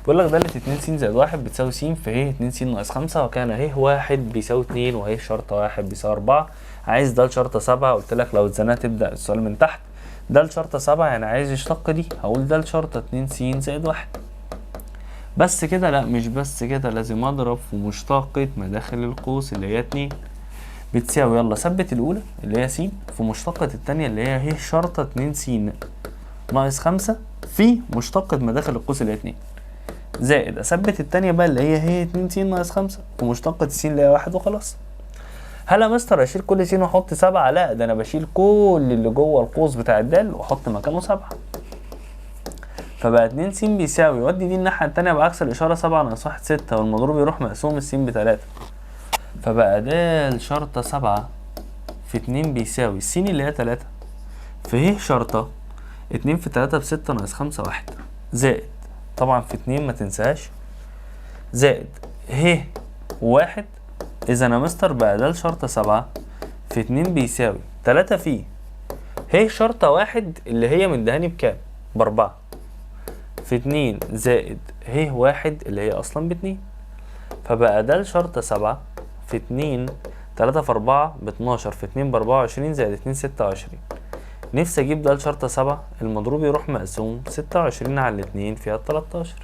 بيقول لك دالة 2 س زائد 1 بتساوي س في ه 2 س ناقص 5، وكان ه 1 بيساوي 2 وه شرطة 1 بيساوي 4، عايز د شرطة 7. قلت لك لو اتزنقت تبدأ السؤال من تحت. د شرطة 7 يعني عايز يشتق دي، هقول د شرطة 2 س زائد 1 بس كده. لا مش بس كده، لازم اضرب في مشتقة مداخل القوس اللي هي 2 بتساوي، يلا ثبت الأولى اللي هي س في مشتقة التانية اللي هي ه شرطة 2 س ناقص 5 في مشتقة مداخل القوس اللي هي 2 زائد اثبت التانية بقى اللي هي ه 2 س ناقص 5 في مشتقة س اللي هي 1 وخلاص. هل يا مستر اشيل كل س واحط 7؟ لا ده انا بشيل كل اللي جوه القوس بتاع الدال واحط مكانه 7، فبقى 2 س بيساوي، ودي دي الناحية التانية بعكس الإشارة 7 ناقص 1 6، والمضروب يروح مقسوم الس ب3، فبقى د شرطة 7 في 2 بيساوي الس اللي هي 3 في ه شرطة 2 في 3 ب6 ناقص 5 1 زائد طبعا في 2 ما تنساش زائد ه 1. إذا يا مستر بقى د شرطة 7 في 2 بيساوي 3 في ه شرطة 1 اللي هي مدهاني بكام؟ ب4 في 2 زائد ه 1 اللي هي أصلا ب2، فبقى د شرطة 7 في 2 3 في 4 ب12 في 2 ب24 زائد 2 26. نفسي أجيب د شرطة 7، المضروب يروح مقسوم 26 على 2 فيها 13.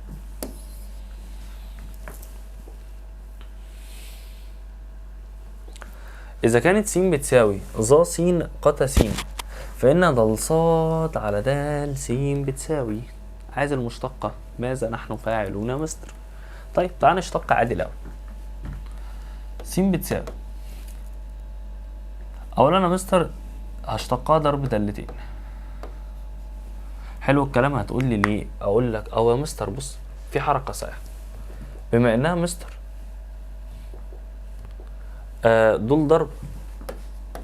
إذا كانت س بتساوي ظ س قتا س، فإن د ص على د س بتساوي. عايز المشتقة، ماذا نحن فاعلون يا مستر؟ طيب تعال نشتق عادي الأول. س بتساوي، أولا يا مستر هشتقها ضرب دالتين. حلو الكلام. هتقول لي ليه؟ أقول لك أو يا مستر بص في حركة صحيحة، بما إنها مستر دول ضرب،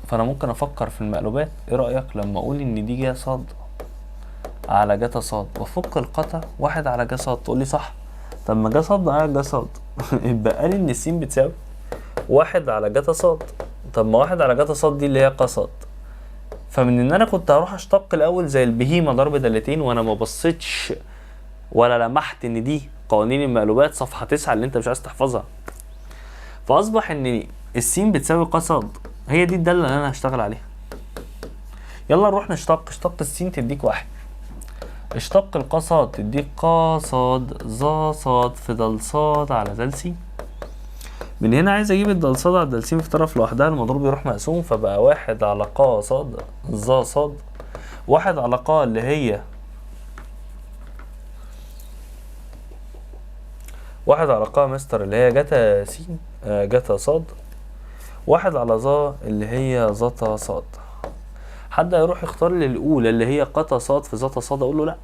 فأنا ممكن أفكر في المقلوبات. إيه رأيك لما أقول إن دي جا صاد على جتا صاد وأفك القطع واحد على جا صاد؟ تقول لي صح. طب ما جا صاد على جا صاد يبقى لي إن السين بتساوي واحد على جتا صاد. طب ما واحد على جتا صاد دي اللي هي قا صاد، فمن إن أنا كنت هروح أشتق الأول زي البهيمة ضرب دالتين وأنا ما بصيتش ولا لمحت إن دي قوانين المقلوبات صفحة 9 اللي أنت مش عايز تحفظها، فأصبح إن السين بتساوي ق صاد، هي دي الدالة اللي أنا هشتغل عليها. يلا نروح نشتق. اشتق السين تديك واحد، اشتق الق صاد تديك ق صاد ظا صاد في دال صاد على دال س. من هنا عايز اجيب الدال صاد على الدال س في طرف لوحدها، المضروب يروح مقسوم، فبقى واحد على ق صاد ظا صاد، واحد على ق اللي هي واحد على ق مستر اللي هي جتا س جتا صاد، واحد على ظا اللي هي ظتا صاد. حد هيروح يختار لي الاولى اللي هي قتا صاد في ظتا صاد، اقول له لا.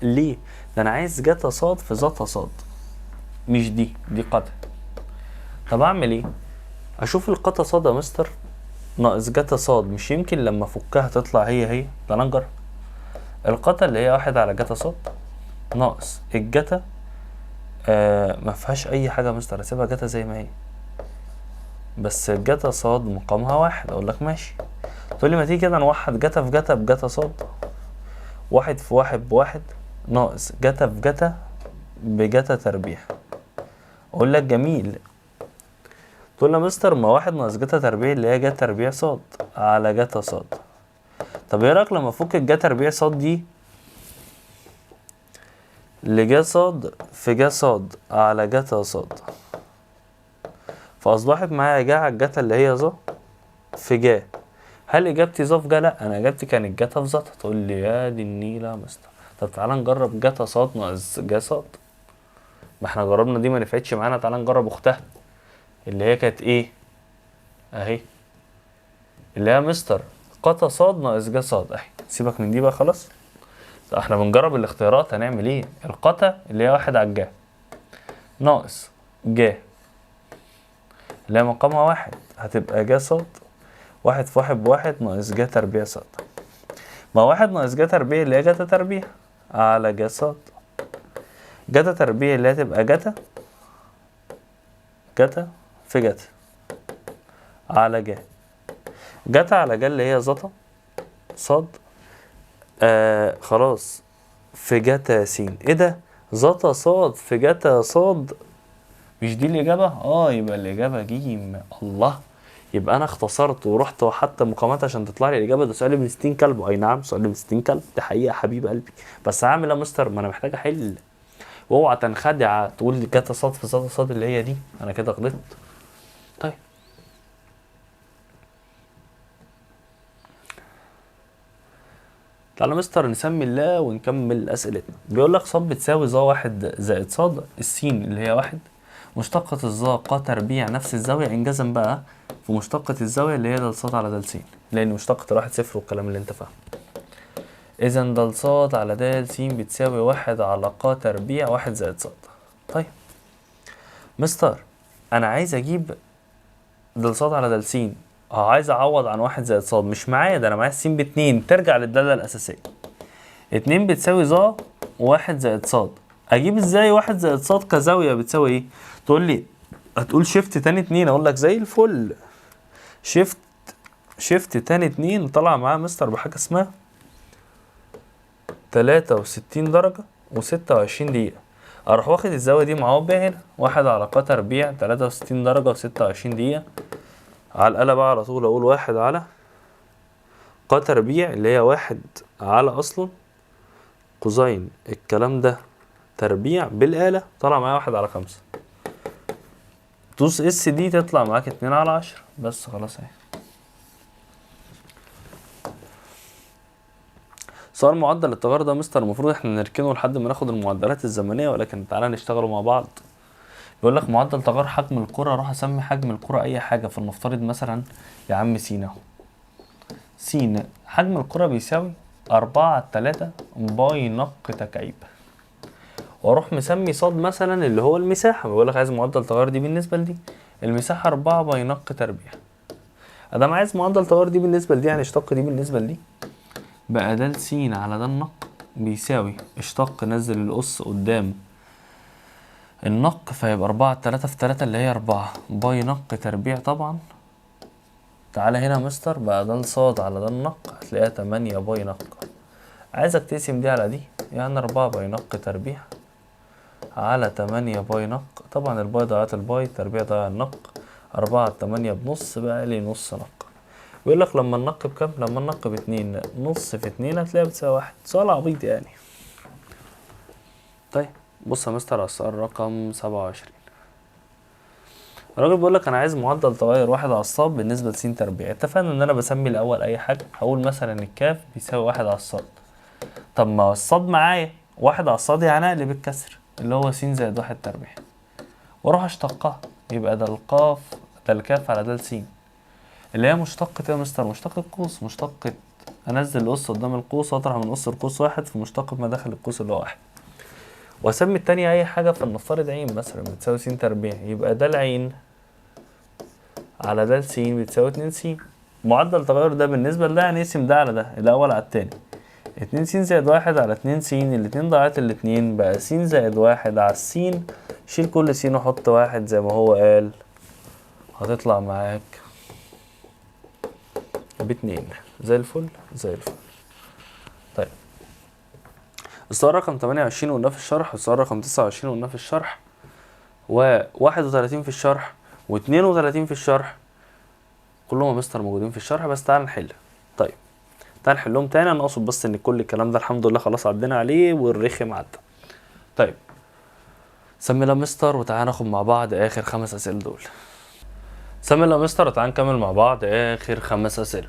ليه؟ ده انا عايز جتا صاد في ظتا صاد، مش دي، دي قتا. طب اعمل ايه؟ اشوف القتا صاد يا مستر ناقص جتا صاد، مش يمكن لما افكها تطلع هي هي؟ تعالى نجرب. القتا اللي هي واحد على جتا صاد ناقص الجتا ما فيهاش اي حاجه يا مستر، اسيبها جتا زي ما هي، بس الجتا صاد مقامها واحد. اقول لك ماشي. تقول لي ما تيجي كده نوحد جتا في جتا بجتا صاد، واحد في واحد بواحد، ناقص جتا في جتا بجتا تربيع. اقول لك جميل. تقول لي يا مستر ما واحد ناقص جتا تربيع اللي هي جتا تربيع صاد على جتا صاد. طب ايه رايك لما افك الجتا تربيع صاد دي لجا صاد في جا صاد على جتا صاد، فاصبحت معايا جا على الجتا اللي هي ظا في جا. هل اجابتي ظا في جا؟ لا، انا اجابتي كانت جتا في ظتا. تقول لي يا دي النيله يا مستر. طب تعالى نجرب جتا صاد ناقص جا صاد، ما احنا جربنا دي ما نفعتش معانا، تعالى نجرب اختها اللي هي كانت ايه؟ اهي اللي هي مستر قتا صاد ناقص جا صاد اهي. سيبك من دي بقى خلاص، احنا بنجرب الاختيارات. هنعمل ايه؟ القتا اللي هي واحد على الجا ناقص جا اللي هي مقامها واحد، هتبقى جا صاد واحد في واحد بواحد ناقص جا تربيع صاد. ما واحد ناقص جا تربيع اللي هي جتا تربيع على جا صاد، جتا تربيع اللي هتبقى جتا جتا في جتا على جا، جتا على جا اللي هي ظتا صاد خلاص في جتا س. ايه ده؟ ظتا صاد في جتا صاد، مش دي الإجابة؟ يبقى الإجابة جيم. الله، يبقى أنا اختصرت ورحت وحدت مقامات عشان تطلع لي الإجابة. ده سؤال ابن 60 كلب. أي نعم سؤال ابن 60 كلب، ده حقيقة حبيب قلبي. بس هعمل إيه يا مستر؟ ما أنا محتاج أحل. واوعى تنخدع تقول لي جتا صاد في ظتا صاد اللي هي دي، أنا كده غلطت. طيب تعالى مستر نسمي الله ونكمل أسئلتنا. بيقول لك صاد بتساوي ظا واحد زائد صاد السين اللي هي واحد، مشتقة الظا ق تربيع نفس الزاوية إنجازا بقى في مشتقة الزاوية اللي هي دال صاد على دال س، لأن مشتقة الواحد صفر والكلام اللي أنت فاهمه. إذا دال صاد على دال س بتساوي واحد على ق تربيع واحد زائد صاد. طيب مستر أنا عايز أجيب دال صاد على دال س، عايز أعوض عن واحد زائد صاد، مش معايا ده أنا معايا السين باتنين. ترجع للدالة الأساسية، اتنين بتساوي ظا واحد زائد صاد. أجيب إزاي واحد زائد صاد كزاوية بتساوي إيه؟ تقول لي هتقول shift tan اتنين، أقول لك زي الفل. shift tan اتنين طلع معاه مستر بحاجة اسمها 63 درجة و26 دقيقة. أروح واخد الزاوية دي معوض بيها هنا، واحد على ق تربيع 63 درجة و26 دقيقة. على الآلة بقى على طول أقول واحد على ق تربيع اللي هي واحد على أصلا cosine الكلام ده تربيع بالآلة، طلع معايا واحد على خمسة. دوس S دي تطلع معاك 2 على 10 بس خلاص اهي. ص سؤال معدل التغير ده مستر المفروض احنا نركنه لحد ما ناخد المعدلات الزمنية، ولكن تعالى نشتغله مع بعض. بيقول لك معدل تغير حجم الكرة، راح اسمي حجم الكرة اي حاجة، فلنفترض مثلا يا عم س اهو، س حجم الكرة بيساوي 4 على 3 باي نق تكعيب، واروح مسمي صاد مثلا اللي هو المساحة، بيقول لك عايز معدل تغير دي بالنسبة لدي، المساحة 4 باي نق تربيع. ادام عايز معدل تغير دي بالنسبة لدي، يعني اشتق دي بالنسبة لدي، بقى ده س على ده النق بيساوي اشتق نزل الأس قدام النق، فيبقى 4 على 3 في 3 اللي هي 4 باي نق تربيع. طبعا تعالى هنا مستر، بقى ده الصاد على ده النق هتلاقيها 8 باي نق، عايزك تقسم دي على دي، يعني 4 باي نق تربيع على 8 باي نق، طبعا الباي ضيعت الباي، تربيع ضيع النق، 4 على 8 بنص، بقى لي نص نق. بيقول لك لما النق بكام؟ لما النق باتنين، نص في 2 هتلاقيها بتساوي 1. سؤال عبيط يعني. طيب بص يا مستر على السؤال رقم 27. الراجل بيقول لك انا عايز معدل تغير 1 على الصاد بالنسبة لس تربيع. اتفقنا ان انا بسمي الاول اي حاجة، هقول مثلا الكاف بيساوي 1 على الصاد. طب ما الصاد معايا 1 على الصاد، يعني اقلب الكسر اللي هو س زائد 1 تربيع، واروح اشتقها، يبقى ده القاف ده الكاف على ده س، اللي هي مشتقة ايه يا مستر؟ مشتقة قوس، مشتقة انزل القص قدام القوس واطرح من قص القوس 1 في مشتقة ما داخل القوس اللي هو 1، واسمي التانية اي حاجة، فلنفترض عين مثلا بتساوي س تربيع، يبقى ده العين على ده س بتساوي 2 س. معدل التغير ده بالنسبة لده يعني نقسم ده على ده، الأول على التاني، 2 س زائد 1 على 2 س، الاتنين ضيعت الاتنين، بقى س زائد 1 على السين، شيل كل س وحط 1 زي ما هو قال، هتطلع معاك باتنين زي الفل زي الفل. طيب السؤال رقم 28 قلناه في الشرح، والسؤال رقم 29 قلناه في الشرح، و31 في الشرح، و32 في الشرح، كلهم يا مستر موجودين في الشرح، بس تعال نحل. طيب تعال نحلهم تاني، انا اقصد بس ان كل الكلام ده الحمد لله خلاص عدينا عليه والرخم عدى. طيب سمي الله مستر، وتعال ناخد مع بعض اخر 5 اسئلة دول. سمي الله مستر، وتعال نكمل مع بعض اخر 5 اسئلة.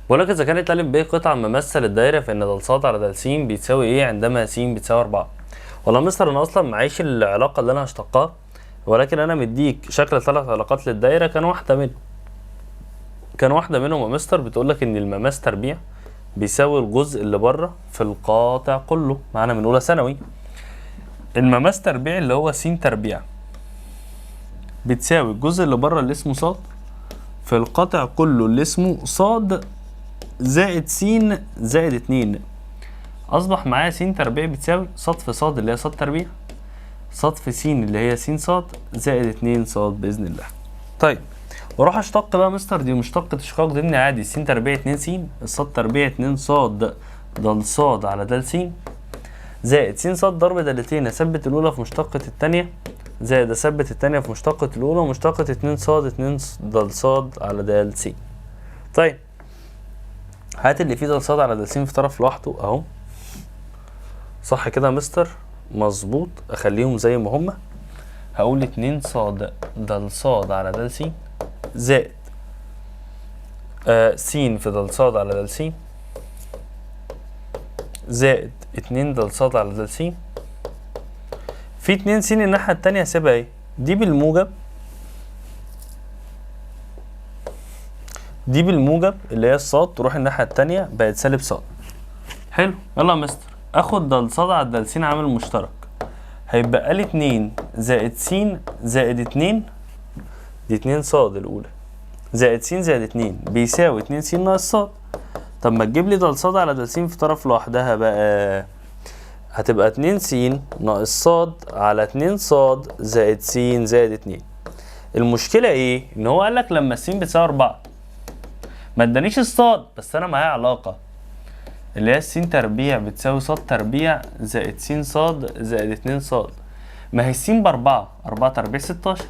بقول لك اذا كانت ا ب قطعه ممثل الدايرة فان د ص على د س بيتساوي ايه عندما س بتساوي 4؟ والله مستر انا اصلا معيش العلاقة اللي انا هشتقها، ولكن انا مديك شكل 3 علاقات للدايره، كان واحدة منهم يا مستر بتقول لك ان المماس تربيع بيساوي الجزء اللي بره في القاطع كله، معانا من اولى ثانوي. المماس تربيع اللي هو س تربيع بتساوي الجزء اللي بره اللي اسمه ص في القاطع كله اللي اسمه ص زائد س زائد 2. اصبح معايا س تربيع بتساوي ص في ص اللي هي ص تربيع، ص في س اللي هي س ص زائد 2 ص باذن الله. طيب واروح اشتق بقى مستر، دي مشتقة اشتقاق ضمني عادي، س تربيع 2 س، الص تربيع 2 ص د ص على د س زائد س ص ضرب دالتين، اثبت الاولى في مشتقة التانية زائد اثبت التانية في مشتقة الاولى ومشتقة 2 ص 2 د ص على د س. طيب هات اللي فيه د ص على د س في طرف لوحده اهو، صح كده يا مستر؟ مظبوط، اخليهم زي ما هما. هقول 2 ص د ص على د س زائد س في د ص على د س زائد 2 د ص على د س في 2 س الناحية التانية هسيبها ايه؟ دي بالموجب، دي بالموجب اللي هي الصاد تروح الناحية التانية بقت سالب صاد. حلو، يلا يا مستر اخد د ص على د س عامل مشترك، هيبقى لي 2 زائد س زائد 2، دي 2 ص الأولى زائد س زائد 2 بيساوي 2 س ناقص ص. طب ما تجيب لي د ص على د س في طرف لوحدها بقى، هتبقى 2 س ناقص ص على 2 ص زائد س زائد 2. المشكلة ايه؟ ان هو قال لك لما الس بتساوي 4 ما ادانيش الصاد، بس انا معايا علاقة اللي هي الس تربيع بتساوي ص تربيع زائد س ص زائد 2 ص. ما هي الس ب4، 4 تربيع 16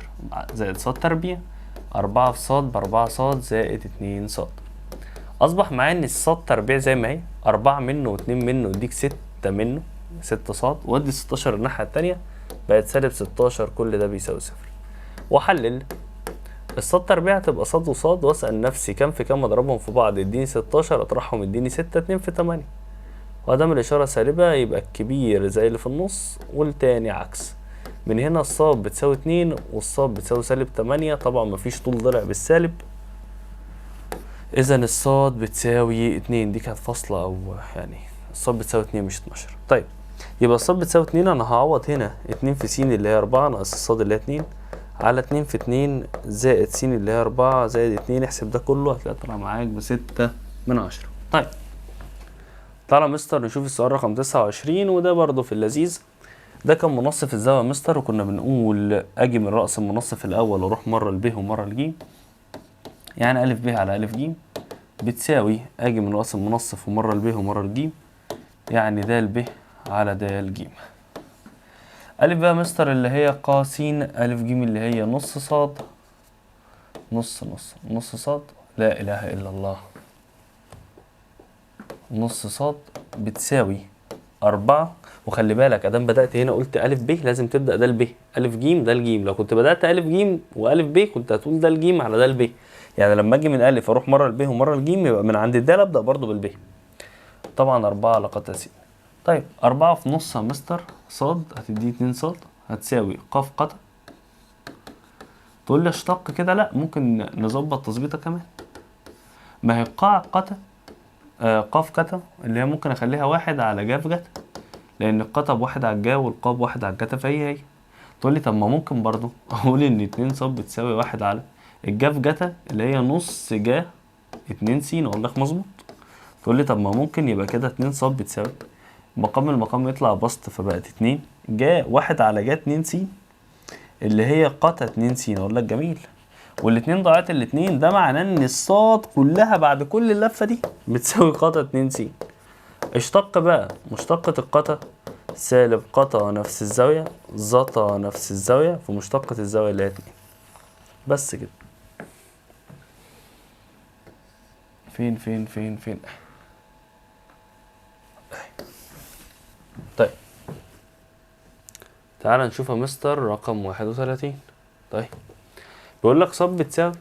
زائد ص تربيع، 4 في ص ب4 ص زائد 2 ص. أصبح معايا إن الص تربيع زي ما هي، 4 منه و2 منه يديك 6 منه، 6 ص، وأدي 16 الناحية التانية بقت سالب 16، كل ده بيساوي 0. وأحلل الص تربيع هتبقى ص وصاد، وأسأل نفسي كام في كام أضربهم في بعض يديني 16، أطرحهم يديني 6، 2 في 8. وادام الاشارة سالبه يبقى الكبير زي اللي في النص والتاني عكس. من هنا الصاد بتساوي 2 والصاد بتساوي سالب 8، طبعا مفيش طول ضلع بالسالب، اذا الصاد بتساوي 2. دي كانت فاصلة او يعني الصاد بتساوي 2 مش 12. طيب يبقى الصاد بتساوي 2، انا هعوض هنا 2 في س اللي هي 4 ناقص الصاد اللي هي 2 على 2 في 2 زائد س اللي هي 4 زائد 2، احسب ده كله هتلاقي طلع معاك ب6/10. طيب تعالى مستر نشوف السؤال رقم 29، وده برضه في اللذيذ. ده كان منصف الزاوية يا مستر، وكنا بنقول اجي من رأس المنصف الاول واروح مرة لب ومرة لج، يعني ألف ب على ألف ج بتساوي اجي من رأس المنصف ومرة لب ومرة لج، يعني د ب على د ج. ألف بقى مستر اللي هي ق س، ألف ج اللي هي نص صاد نص نص نص صاد، لا إله إلا الله، نص صاد بتساوي 4. وخلي بالك أدام بدأت هنا قلت ألف ب لازم تبدأ د ب، ألف ج د ج، لو كنت بدأت ألف ج وألف ب كنت هتقول د ج على د ب، يعني لما أجي من ألف أروح مرة لب ومرة لج يبقى من عند الدال أبدأ برضو بالب. طبعا 4 على قطع س. طيب 4 في نص يا مستر صاد هتدي 2 صاد هتساوي ق قطع. تقول لي اشتق كده، لا ممكن نظبط تظبيطه كمان. ما هي قاع قطع، قاف قطع اللي هي ممكن اخليها 1 على جا في جتا، لان القطع بواحد على الجا والقاف بواحد على الجتا فهي هي. تقول لي طب ما ممكن برضو اقول ان 2 صاد بتساوي 1 على الجا في جتا اللي هي نص جا 2 س، اقول لك مظبوط. تقول لي طب ما ممكن يبقى كده 2 صاد بتساوي مقام المقام يطلع بسط فبقت 2 جا 1 على جا 2 س اللي هي قطع 2 س، اقول لك جميل. والاتنين ضاعت الاتنين، ده معناه ان الصاد كلها بعد كل اللفة دي بتساوي قطع 2 س. اشتق بقى مشتقة القطع سالب قطع نفس الزاوية زطا نفس الزاوية في مشتقة الزاوية اللي هي 2. بس كده. فين فين فين فين؟ طيب تعال نشوف يا مستر رقم 31. طيب بيقول لك صاد بتساوي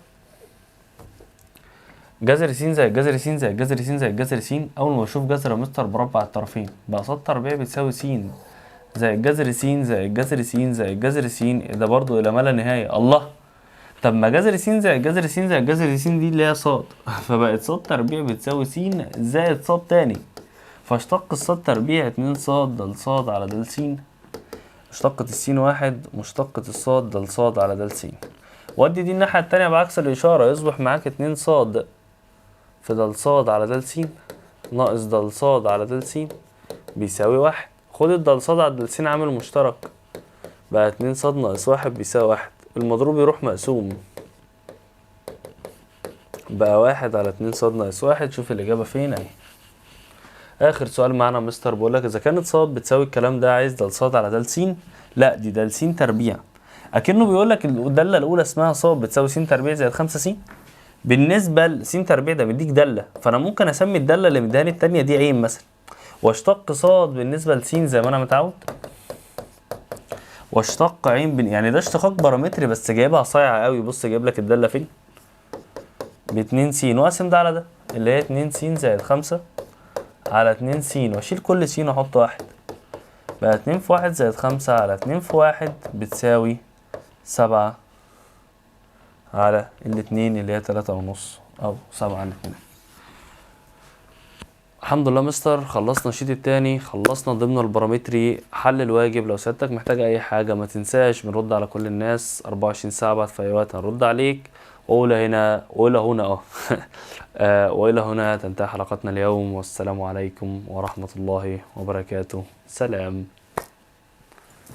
جذر س زائد جذر س زائد جذر س زائد جذر س. اول ما اشوف جذر يا مستر بربع الطرفين، بقى صاد تربيع بتساوي س زائد جذر س زائد جذر س زائد جذر س، ده برضو الى ما لا نهاية. الله، طب ما جذر س زائد جذر س زائد جذر س دي اللي هي صاد، فبقت صاد تربيع بتساوي س زائد صاد تاني، فاشتق الصاد تربيع 2 صاد د صاد على د س، مشتقة الس 1 مشتقة الصاد د صاد على د س، ودي دي الناحية التانية بعكس الإشارة، يصبح معاك 2 صاد في د صاد على د س ناقص د صاد على د س بيساوي 1. خد الد صاد على د س عامل مشترك، بقى 2 صاد ناقص 1 بيساوي 1، المضروب يروح مقسوم، بقى 1 على 2 صاد ناقص 1. شوف الإجابة فين أهي. آخر سؤال معانا مستر بيقول لك إذا كانت صاد بتساوي الكلام ده، عايز د صاد على د س، لا دي د س تربيع، أكنه بيقول لك الدالة الأولى اسمها صاد بتساوي س تربيع زائد 5 س، بالنسبة لس تربيع ده بيديك دالة، فأنا ممكن أسمي الدالة اللي مديهاني التانية دي عين مثلا، واشتق صاد بالنسبة لس زي ما أنا متعود، واشتق عين يعني ده اشتقاق بارامتري بس جايبها صايعة قوي. بص جايب لك الدالة فين؟ ب2 س، واقسم ده على ده اللي هي 2 س زائد 5 على 2 س، واشيل كل س واحط 1، بقى 2 في 1 زائد 5 على 2 في 1 بتساوي 7 على الاتنين اللي هي 3.5 أو 7 على 2. الحمد لله مستر خلصنا ال sheet التاني، خلصنا ضمن البارامتري حل الواجب. لو سيادتك محتاج أي حاجة ما تنساش، بنرد على كل الناس 24 ساعة، بعد في أي وقت هنرد عليك. وإلى هنا وإلى هنا وإلى هنا تنتهي حلقتنا اليوم، والسلام عليكم ورحمة الله وبركاته. سلام.